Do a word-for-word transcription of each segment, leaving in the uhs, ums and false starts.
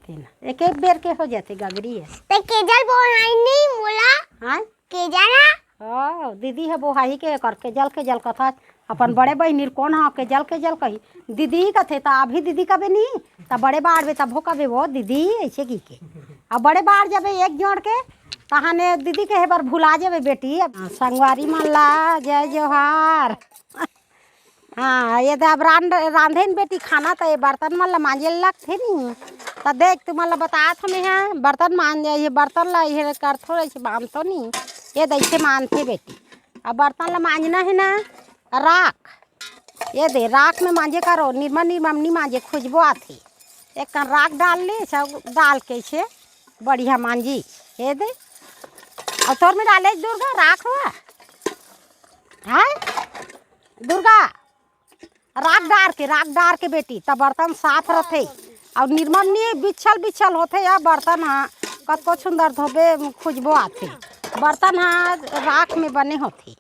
एक एक बेर के हो जाथे गगरी हे। ते केजल बोहाई नहीं मोला। हाँ। केजल हा। ओ, दीदी हे बोहाई के एकर केजल केजल कथा। अपन बड़े बहिनी कोन हा केजल केजल कही। दीदी कथे त अभी दीदी कबे नहीं, त बड़े बाढ़बे तभो कबे वो दीदी ऐसे की के। अब बड़े बाढ़ जबे एक जोड़ के, तहाने दीदी कहे बर भुला जाबे बेटी। संगवारी मन ला जय जोहार। हाँ, ये दे अब रांध-, रांधे न बेटी खाना, त ये बर्तन मन ल मांजे ल लगथे नी। त देख, तुमन ल बतात हमें, हाँ, बर्तन मांज, ये बर्तन ल ये करथो, ऐसे बांधथो नी। ये दे ऐसे मांजथे बेटी। अब बर्तन ल मांजना हे ना, राख। ये दे, राख में मांजे करो, निरमा निरमा नी मांजे, खुशबू आथे। एक कन राख डाल ले, सब डाल के ऐसे बढ़िया मांजी। ये दे, अब तोर में डाले दुर्गा, राख हुआ। हाय दुर्गा, राख डार के, राख डार के बेटी, त बर्तन साफ रथे। अउ निरमा नी बिछल बिछल होथे या बर्तन ह, कतको सुंदर धोबे, खुशबू आथे। बर्तन ह राख में बने होथे।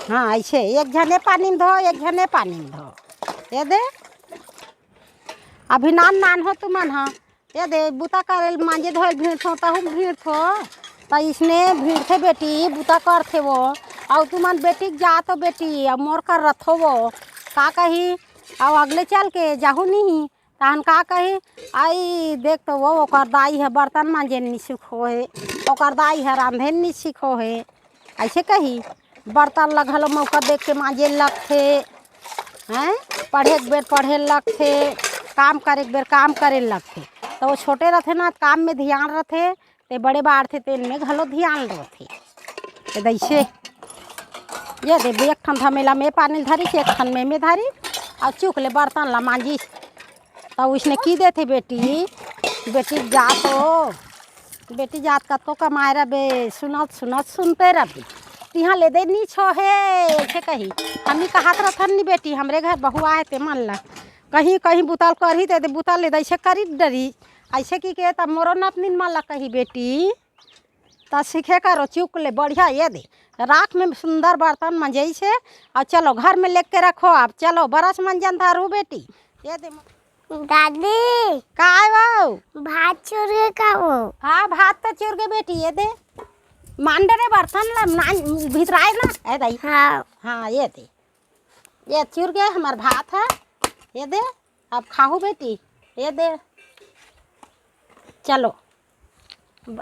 हाँ, ऐसे एक झने पानी में धो, एक झने पानी में धो। ये दे, अभी नान नान हो तुमन ह, ये दे, बुता करे ल मांजे धोए ल भिड़थो, तहू म भिड़थो। त इसने भिड़थे बेटी, बुता करथे वो। अउ तुमन बेटी के जात हो बेटी, अउ मोर कर रथो वो। का कही, अउ अगले चल के जाहू नहीं, तहन का कही, आई देख तो वो, ओकर दाई ह बर्तन मांजे ल नी सीखो हे, ओकर दाई ह रांधे ल नी सीखो हे। ऐसे कही, बर्तन ल घलो मौका देख के मांजे ल लगथे, हैं? पढ़े के बेर पढ़े ल लगथे, काम करे के बेर काम करे ल लगथे। त वो छोटे रथे ना, त काम में धियान रथे, ते बड़े बाढ़थे, तेन में घलो धियान रथे। ते दइसे, ये दे, एक ठन धमेला में पानी ल धरिस, एक ठन में, में धरिस, अउ चुक ले बर्तन ल मांजिस। त उसने की देथे बेटी, बेटी जात हो, बेटी जात कतो कमाए रबे, सुनत सुनत सुनते रबे। तिहाँ ले दे नी छोहे, ऐसे कही। हमी कहत रथन नी बेटी, हमरे घर बहू आए ते मन ला। कहीं, कहीं बुतल करही ते, ते बुतल ले दे, ऐसे करी डरी। ऐसे की के तब मोरो नतनीन मन ला कही बेटी। त सीखे करो, चुक ले, बढ़िया ये दे। राख में सुंदर बर्तन मंजई से, अउ चलो घर में लेके रखो। अब चलो बरस मंजन धरू बेटी। ये दे। दादी। का आय बाऊ? भात चुर गे का वो? हाँ, भात तो चुर गे बेटी, ये दे। मांडे रे बर्तन ला, ना, भितराए ना, ए दाई। हाँ। हाँ, ये दे। ये चुर गे हमर भात ह, ये दे। अब खाहू बेटी, ये दे। चलो।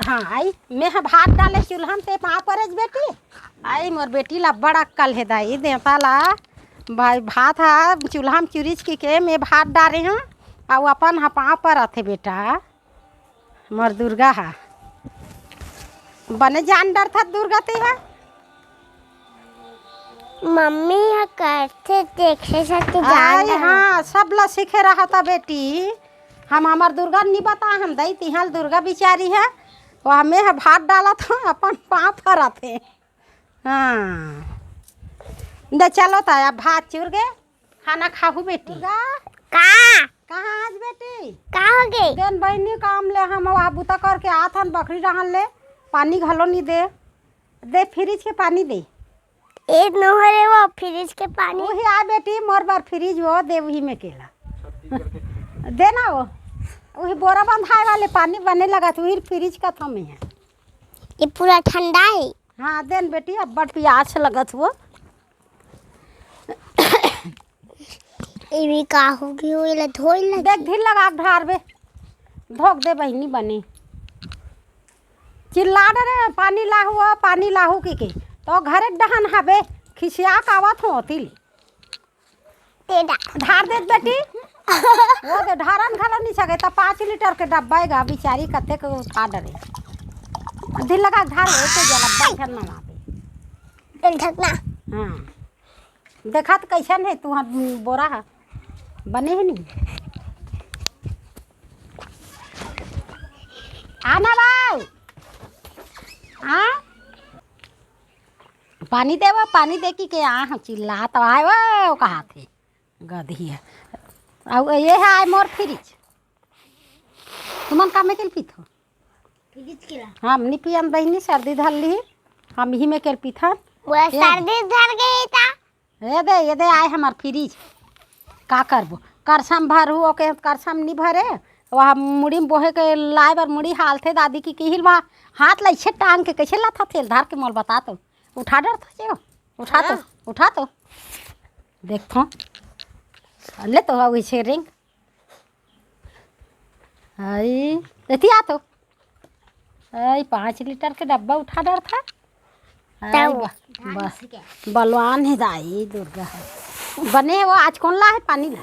हाँ, आई, मैं ह भात डाले चूल्हा में, ते पाँव परेज बेटी। आई, मोर बेटी ला बड़ अक्कल हे दाई, देवता ला। भाई, भात ह चूल्हा में चुरिच की के मैं भात डारे हूँ, अउ अपन ह पाँव परत हे बेटा। मोर दुर्गा ह बने जान डरथस दुर्गा ते ह। मम्मी ह करथे, देखे से तो जान आई, डर। हाँ, सब ला सीखे रहत बेटी। हम हमर दुर्गा नी बता, हम दई तिहल दुर्गा बिचारी ह। वो हमें ह भात डालत ह, अपन पाँव परत हे। हाँ। दे चलो त, अब भात चुर गे, खाना खाहू बेटी। दुर्गा। का? कहाँ आज बेटी? का हो गे? देन बहिनी काम ले हम वहाँ बुता करके आथन बकरी रहन ले, पानी घलो नी दे। दे फ्रिज के पानी दे। ए नोहरे वो फ्रिज के पानी। वही आ बेटी, मोर बर फ्रिज वो दे, वही में केला। दे ना वो। वही बोरा बंधाए वाले पानी बने लगा, तो वही फ्रिज का थमे है। ये पूरा ठंडा है। हाँ, देन बेटी, अब्बड़ पियास लगत हुआ। एमे का होगे हो, एला धोए ल देख, लगही। ढील लगा के ढारबे। धोक दे बहिनी बने। चिल्ला डरे, "पानी लाहू, ओ पानी लाहू," की के। तो घरे डहन हबे, खिसिया के आवत हो तिली। तेरा। ढार देत बेटी। वो दे ढारन घलो नी सके, त पाँच लीटर के डब्बा एगा, बिचारी कते के उठा डरे। ढील लगा के ढार, एक जला बैठन ना लाबे। ढकना। हाँ। देखा त कइसन हे तुँहर बोरा ह? बने हे नी? आ ना बाऊ। हाँ? पानी देवा, पानी दे कि के आ, हाँ, चिल्लात आय वो, कहात हे। गधी ह। अउ ये ह आय मोर फ्रिज। तुमन का में के ल पीथो? फ्रिज के ला। हम नी पियन बहिनी, सर्दी धर ली। हम इही में के ल पीथन। मोला ये सर्दी धर गई ता। ये दे, ये दे आय हमर फ्रिज। का करबो? करसम भरू, ओके करसम नी भरे। वह मुड़ी में बोहे के लाए बर मुड़ी हालथे दादी की किहिल मा हाथ ला इसे टांग के कैसे लाथा तेल धार के मोल बता तो। उठा डरथा जे, उठा तो, हाँ। उठा तो। देखो, ले तो वैसे रिंग। आई, एती आ तो। आई, पाँच लीटर के डब्बा उठा डरथा। आई, तब ब-, ब-, बलवान हे दाई, दुर्गा हे। बने हे वो, आज कोन ला हे पानी ला?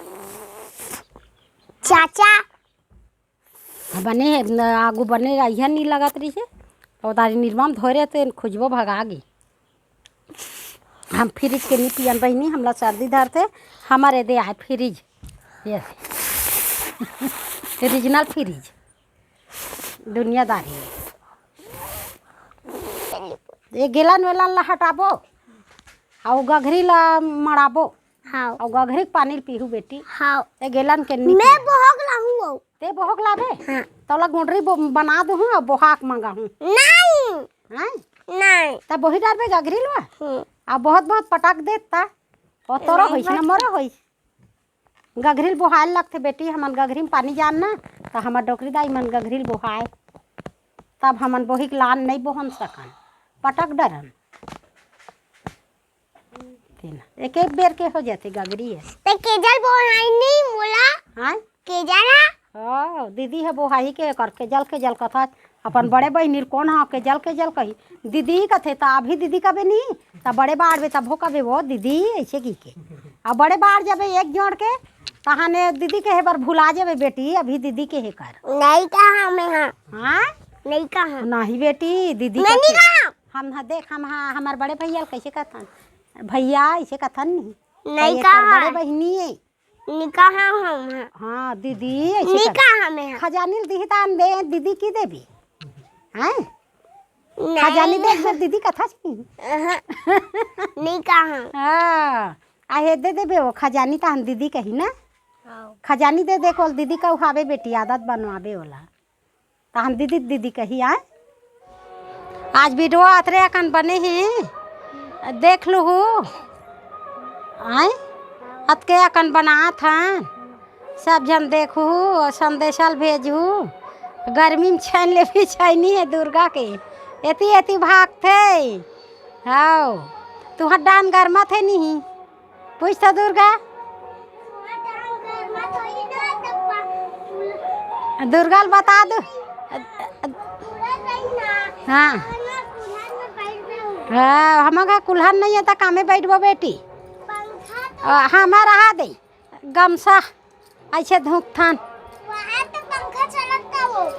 चाचा। हाँ, बने हे, न, आगू बने, अइहा नी लगत रहिसे। तो दारी निरमा म धोरे ते खुजबो भगा गे। हम फ्रिज के नी पियन बहिनी, हमला सर्दी धरथे, हमर एदे आए फ्रिज। ये। Original fridge. दुनियादारी। ये गेलन वेलन ला हटाबो, अउ गघरी ला मड़ाबो, हाँ। अउ गघरी के पानी पीहू बेटी। हाँ। ये गेलन के निकल मैं बोहक लाहूँ। ते बोहक लाबे? हाँ। तोला गोंडरी बो-, बना दूहूँ अउ बोहाक मंगाहूँ। नहीं। हैं? नहीं। त बोही डारबे गघरी लवा? हम्म। आ बहुत बहुत पटक देत ता। ओ तोरो नहीं, होइस ना, बस। मोरो होइस। गघरी ल बोहाय ल लगथे बेटी, हमन गघरी म पानी जान ना, त हमर डोकरी दाई मन गघरी ल बोहाय। तब हमन बोही के लान नहीं बोहन सकन। पटक डरन। तेन एक एक बेर के हो जाथे गगरी हे। ते केजल बोलाई नहीं मोला। हाँ? केजल हा? ओ, दीदी हे बोहाई के कर केजल केजल कथा। अपन बड़े बहिनी ल कोन हा केजल केजल कही? दीदी कथे त अभी दीदी कबे नहीं, त बड़े बाढ़बे तभो कबे वो दीदी ऐसे की के। अब बड़े बाढ़ जाबे एक जोड़ के, तहाने दीदी कहे बर भुला जाबे बेटी, अभी दीदी कहे कर। नहीं कहा मैं हाँ। हाँ? नहीं कहा। नहीं बेटी, दीदी मैं नहीं कथे। कहा। हम ह-, देख, हम ह-, हमर बड़े भैया ल कइसे कथन? भैया अइसे कथन नहीं। नहीं कहे कर कहा। बड़े बहिनी ए। नहीं कहा हम ह। हाँ, दीदी अइसे नहीं कथन। कहा मैं ह। खजानी ल दिही तान दे, दीदी की देबी? हैं? नहीं। खजानी दे, दीदी कथा छी। अहं। नहीं कहा। हाँ, आहे दे देबे वो खजानी तान दीदी कही ना। हाँ। खजानी दे दे कोल दीदी का उहावे बेटी, आदत बनवाबे ओला। तहन दीदी, दीदी कही, आय? आज वीडियो अतरे अकन बने हे, देख लुहू। आय? अतके अकन बनात हन, सब झन देखहू अउ संदेशा ल भेजहू। गर्मी म छैन ले भी छैनी हे दुर्गा के, एती एती भागथे। हव, तुहर डान गरमाथे नहीं। पूछ तो दुर्गा। दुर्गा ल बता दू। हाँ। हाँ, हमर घर कुल्हन नहीं हे, त कामे बैठबो बेटी? अ, हमर रहा दे, गमछा, ऐसे धुकथन।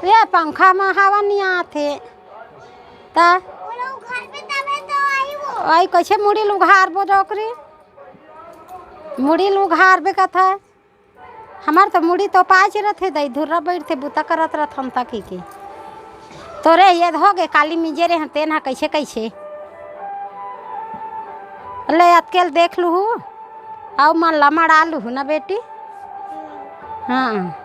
ये पंखा म हवा नहीं आथे। त? आई कैसे मुड़ी ल उघारबो डोकरी? मुड़ी ल उघारबे कथा। हमर तो मुड़ी तो पाँच रथे, दई धुर्रा बैठथे, बुता करत रथन तकी के। तोरे ये हो गे, काली मिजे रे हन, तेन ह कैसे कैसे। ले अतकेल देख लुहू, अउ मन ला मड़ा लुहू ना बेटी। हाँ।